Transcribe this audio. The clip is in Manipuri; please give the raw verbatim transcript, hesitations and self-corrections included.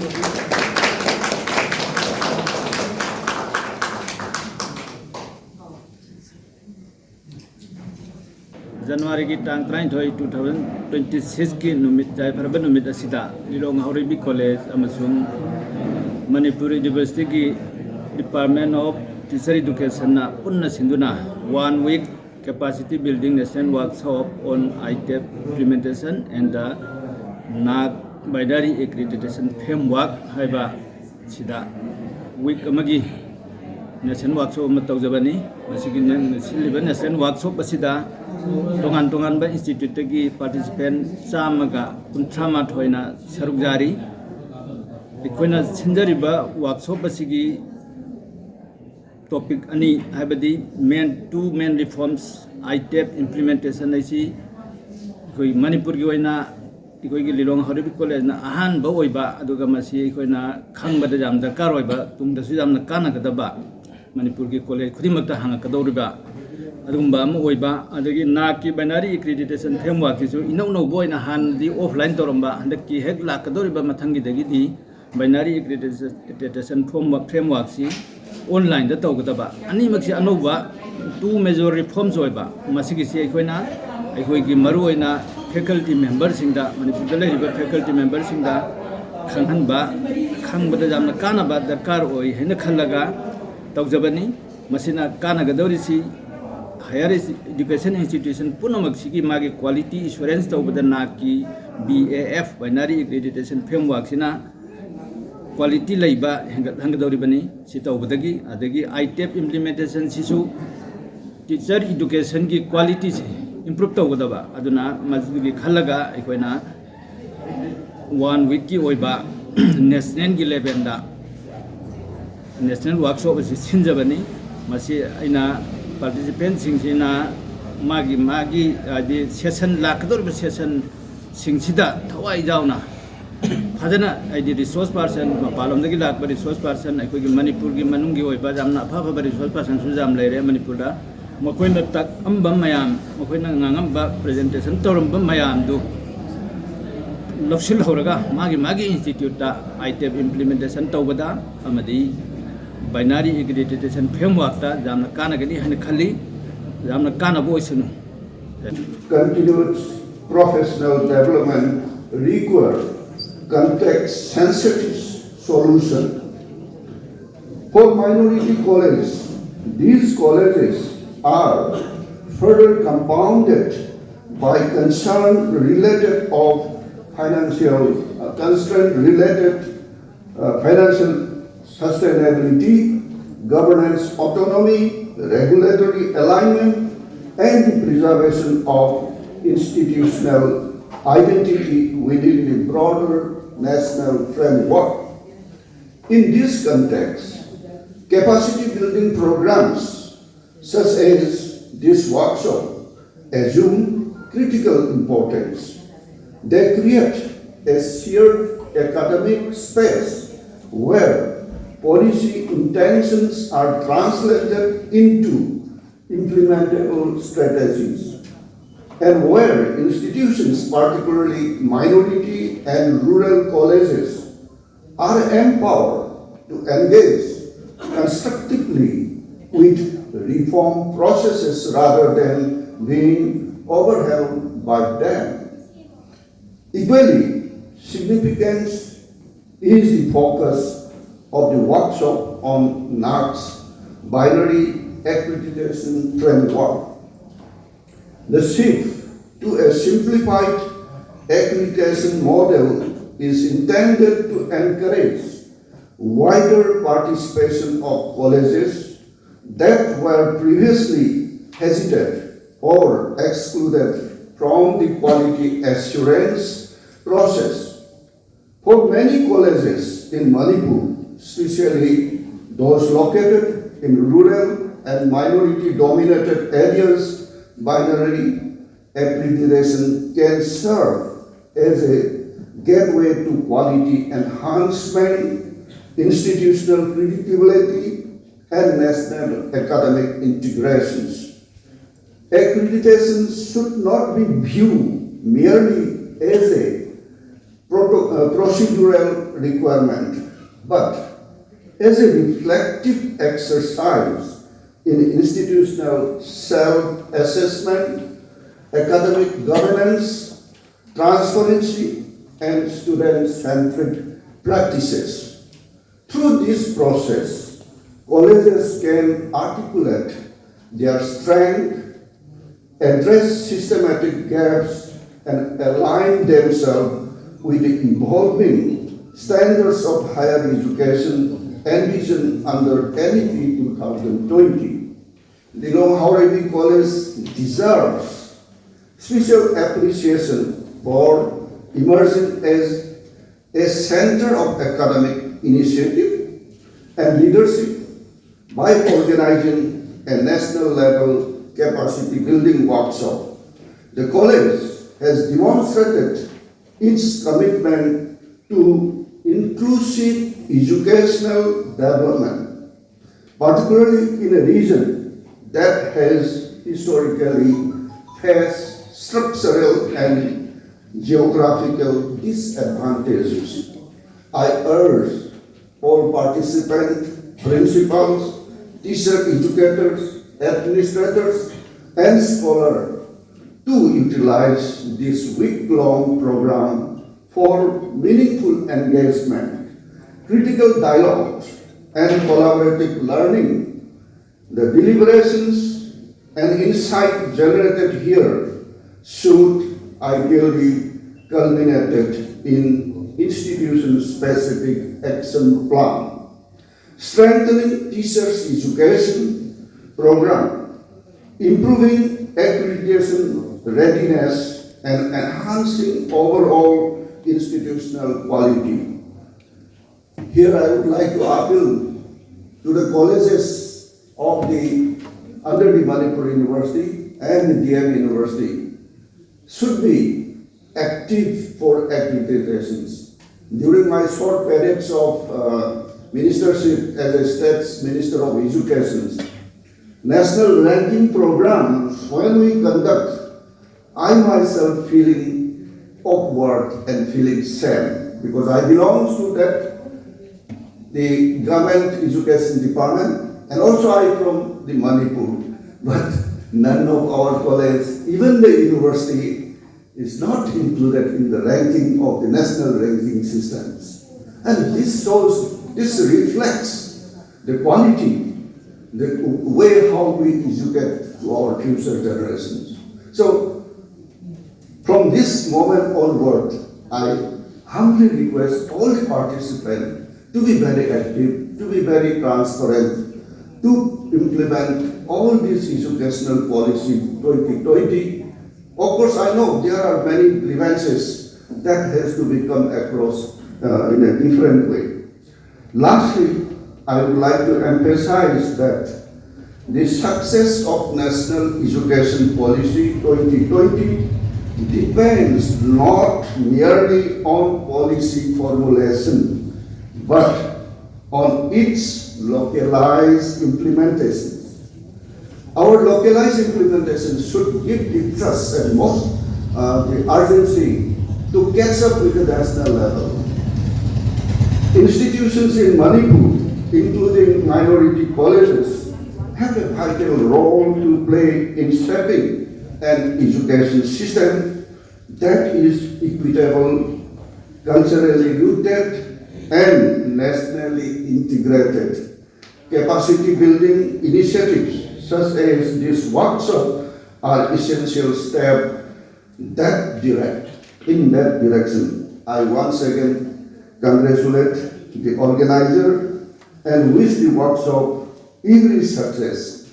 ꯖꯅꯋꯥꯔꯤꯒꯤ ꯇꯥꯡ ꯇꯔꯥꯅꯤꯊꯣꯏ, two thousand twenty sixꯀꯤ ꯅꯨꯃꯤꯠ, ꯌꯥꯏꯐꯔꯕ ꯅꯨꯃꯤꯠ ꯑꯁꯤꯗ ꯂꯤꯂꯣꯡ ꯍꯥꯎꯔꯩꯕꯤ ꯀꯣꯂꯦꯖ ꯑꯃꯁꯨꯡ ꯃꯅꯤꯄꯨꯔ ꯌꯨꯅꯤꯚꯔꯁꯤꯇꯤꯒꯤ Department of Teacher Educationꯅ ꯄꯨꯟꯅ ꯁꯤꯟꯗꯨꯅ One Week Capacity Building National Workshop on ITEP Implementation and the NAAC Binary Accreditation Framework ꯍꯥꯏꯕ ꯁꯤꯗ ꯋꯤꯛ ꯑꯃꯒꯤ ꯅꯦꯁꯅꯦꯜ ꯋꯥꯛꯁꯣꯞ ꯑꯃ ꯇꯧꯖꯕꯅꯤ꯫ ꯃꯁꯤꯒꯤ ꯅ-, ꯁꯤꯜꯂꯤꯕ ꯅꯦꯁꯅꯦꯜ ꯋꯥꯛꯁꯣꯞ ꯑꯁꯤꯗ ꯇꯣꯉꯥꯟ ꯇꯣꯉꯥꯟꯕ ꯏꯟꯁꯇꯤꯇ꯭ꯌꯨꯠꯇꯒꯤ ꯄꯥꯔꯇꯤꯁꯤꯄꯦꯟ ꯆꯥꯝꯃꯒ ꯀꯨꯟꯊ꯭ꯔꯥ ꯃꯥꯊꯣꯏꯅ ꯁꯔꯨꯛ ꯌꯥꯔꯤ꯫ ꯑꯩꯈꯣꯏꯅ ꯁꯤꯟꯖꯔꯤꯕ ꯋꯥꯛꯁꯣꯞ ꯑꯁꯤꯒꯤ ꯇꯣꯄꯤꯛ ꯑꯅꯤ, ꯍꯥꯏꯕꯗꯤ main, two main reforms, ITEP implementation ꯍꯥꯏꯁꯤ ꯑꯩꯈꯣꯏ ꯃꯅꯤꯄꯨꯔꯒꯤ ꯑꯣꯏꯅ ꯑꯩꯈꯣꯏꯒꯤ ꯂꯤꯂꯣꯡ ꯍꯥꯎꯔꯩꯕꯤ ꯀꯣꯂꯦꯖꯅ ꯑꯍꯥꯟꯕ ꯑꯣꯏꯕ, ꯑꯗꯨꯒ ꯃꯁꯤ ꯑꯩꯈꯣꯏꯅ ꯈꯪꯕꯗ ꯌꯥꯝ ꯗꯔꯀꯥꯔ ꯑꯣꯏꯕ, ꯇꯨꯡꯗꯁꯨ ꯌꯥꯝꯅ ꯀꯥꯟꯅꯒꯗꯕ, ꯃꯅꯤꯄꯨꯔꯒꯤ ꯀꯣꯂꯦꯖ ꯈꯨꯗꯤꯡꯃꯛꯇ ꯍꯪꯉꯛꯀꯗꯧꯔꯤꯕ ꯑꯗꯨꯒꯨꯝꯕ ꯑꯃ ꯑꯣꯏꯕ꯫ ꯑꯗꯒꯤ NAACꯀꯤ Binary Accreditation Frameworkꯁꯤꯁꯨ ꯏꯅꯧ ꯅꯧꯕ ꯑꯣꯏꯅ, ꯍꯥꯟꯅꯗꯤ ꯑꯣꯐꯂꯥꯏꯟ ꯇꯧꯔꯝꯕ, ꯍꯟꯗꯛꯀꯤ ꯍꯦꯛ ꯂꯥꯛꯀꯗꯧꯔꯤꯕ ꯃꯊꯪꯒꯤꯗꯒꯤꯗꯤ Binary Accreditation Frameworkꯁꯤ ꯑꯣꯟꯂꯥꯏꯟꯗ ꯇꯧꯒꯗꯕ꯫ ꯑꯅꯤꯃꯛꯁꯤ ꯑꯅꯧꯕ two major reforms ꯑꯣꯏꯕ, ꯃꯁꯤꯒꯤꯁꯤ ꯑꯩꯈꯣꯏꯅ ꯑꯩꯈꯣꯏꯒꯤ ꯃꯔꯨꯑꯣꯏꯅ faculty memberꯁꯤꯡꯗ, ꯃꯅꯤꯄꯨꯔꯗ ꯂꯩꯔꯤꯕ faculty memberꯁꯤꯡꯗ ꯈꯪꯍꯟꯕ, ꯈꯪꯕꯗ ꯌꯥꯝꯅ ꯀꯥꯟꯅꯕ ꯗꯔꯀꯥꯔ ꯑꯣꯏ ꯍꯥꯏꯅ ꯈꯜꯂꯒ ꯇꯧꯖꯕꯅꯤ꯫ ꯃꯁꯤꯅ ꯀꯥꯟꯅꯒꯗꯧꯔꯤꯁꯤ higher education institution ꯄꯨꯝꯅꯃꯛꯁꯤꯒꯤ ꯃꯥꯒꯤ quality assurance ꯇꯧꯕꯗ NAACꯀꯤ BAF Binary Accreditation Frameworkꯁꯤꯅ quality ꯂꯩꯕ ꯍꯦꯟꯒꯠꯍꯟꯒꯗꯧꯔꯤꯕꯅꯤ꯫ ꯁꯤ ꯇꯧꯕꯗꯒꯤ, ꯑꯗꯒꯤ ITEP implementationꯁꯤꯁꯨ teacher educationꯒꯤ qualityꯁꯤ improve ꯇꯧꯒꯗꯕ, ꯑꯗꯨꯅ ꯃꯗꯨꯒꯤ ꯈꯜꯂꯒ ꯑꯩꯈꯣꯏꯅ One Weekꯀꯤ ꯑꯣꯏꯕ nationalꯒꯤ levelꯗ national workshop ꯑꯁꯤ ꯁꯤꯟꯖꯕꯅꯤ꯫ ꯃꯁꯤ ꯑꯩꯅ participantꯁꯤꯡꯁꯤꯅ ꯃꯥꯒꯤ ꯃꯥꯒꯤ, ꯍꯥꯏꯗꯤ, session, ꯂꯥꯛꯀꯗꯧꯔꯤꯕ sessionꯁꯤꯡꯁꯤꯗ ꯊꯋꯥꯏ ꯌꯥꯎꯅ ꯐꯖꯅ, ꯍꯥꯏꯗꯤ, resource person, ꯃꯄꯥꯟꯂꯣꯝꯗꯒꯤ ꯂꯥꯛꯄ resource person, ꯑꯩꯈꯣꯏꯒꯤ ꯃꯅꯤꯄꯨꯔꯒꯤ ꯃꯅꯨꯡꯒꯤ ꯑꯣꯏꯕ ꯌꯥꯝꯅ ꯑꯐ ꯑꯐꯕ resource personꯁꯨ ꯌꯥꯝ ꯂꯩꯔꯦ ꯃꯅꯤꯄꯨꯔꯗ꯫ ꯃꯈꯣꯏꯅ ꯇꯥꯛꯑꯝꯕ ꯃꯌꯥꯝ, ꯃꯈꯣꯏꯅ ꯉꯥꯡꯉꯝꯕ, presentation ꯇꯧꯔꯝꯕ ꯃꯌꯥꯝꯗꯨ ꯂꯧꯁꯤꯜꯍꯧꯔꯒ ꯃꯥꯒꯤ ꯃꯥꯒꯤ ꯏꯟꯁꯇꯤꯇ꯭ꯌꯨꯠꯇ ꯑꯥꯏꯇꯦꯞ ꯏꯝꯄ꯭ꯂꯤꯃꯦꯟꯇꯦꯁꯟ ꯇꯧꯕꯗ ꯑꯃꯗꯤ ꯕꯥꯏꯅꯔꯤ ꯑꯦꯀ꯭ꯔꯤꯗꯤꯇꯦꯁꯟ ꯐ꯭ꯔꯦꯝꯋꯥꯔꯛꯇ ꯌꯥꯝꯅ ꯀꯥꯟꯅꯒꯅꯤ ꯍꯥꯏꯅ ꯈꯜꯂꯤ꯫ ꯌꯥꯝꯅ ꯀꯥꯟꯅꯕ ꯑꯣꯏꯁꯅꯨ꯫ Continuous professional development require context-sensitive solution. For minority colleges, these colleges are further compounded by concern related of financial uh, constraint related uh, financial sustainability, governance autonomy, regulatory alignment, and the preservation of institutional identity within the broader national framework. In this context, capacity building programs such as this workshop assume critical importance. They create a shared academic space where policy intentions are translated into implementable strategies and where institutions, particularly minority and rural colleges, are empowered to engage constructively with reform processes rather than being overwhelmed by them. Equally significant is the focus of the workshop on NAAC's binary accreditation framework. The shift to a simplified accreditation model is intended to encourage wider participation of colleges that were previously hesitant or excluded from the quality assurance process. For many colleges in Manipur, especially those located in rural and minority dominated areas, binary accreditation can serve as a gateway to quality enhancement, institutional credibility, and national academic integrations. Accreditation should not be viewed merely as a a procedural requirement, but as a reflective exercise in institutional self-assessment, academic governance, transparency, and student-centric practices. Through this process, colleges can articulate their strength, address systematic gaps, and align themselves with the evolving standards of higher education envisioned under N E P two thousand twenty. Lilong Haorabi College deserves special appreciation for emerging as a center of academic initiative and leadership by organizing a national level capacity building workshop. The college has demonstrated its commitment to inclusive educational development, particularly in a region that has historically faced structural and geographical disadvantages. I urge all participants, principals, teacher educators, administrators, and scholars to utilize this week-long program for meaningful engagement, critical dialogue, and collaborative learning. The deliberations and insight generated here should ideally culminate in institution-specific action plan, strengthening teachers' education program, improving accreditation readiness, and enhancing overall institutional quality. Here I would like to appeal to the colleges of the under the Manipur University and the D M University should be active for accreditations. During my short periods of uh, ministership as a state minister of education, national ranking programs, when we conduct, I myself feeling awkward and feeling shame. because I belong to that, the government education department, and also I from the Manipur. But none of our college, even the university, is not included in the ranking of the national ranking systems. And this shows, this reflects the quality, the way how we educate to our future generations. So, from this moment onward, I humbly request all the participants to be very active, to be very transparent, to implement all this educational policy twenty twenty. Of course, I know there are many grievances that has to become across uh, in a different way. Lastly, I would like to emphasize that the success of National Education Policy twenty twenty depends not merely on policy formulation, but on its localized implementation. Our localized implementation should give the thrust and most uh, the urgency to catch up with the national level. Institutions in Manipur, including minority colleges, have a vital role to play in shaping an education system that is equitable, culturally rooted, and nationally integrated. Capacity building initiatives such as this workshop are essential step that direct in that direction. I once again congratulate the organizer and wish the workshop every success.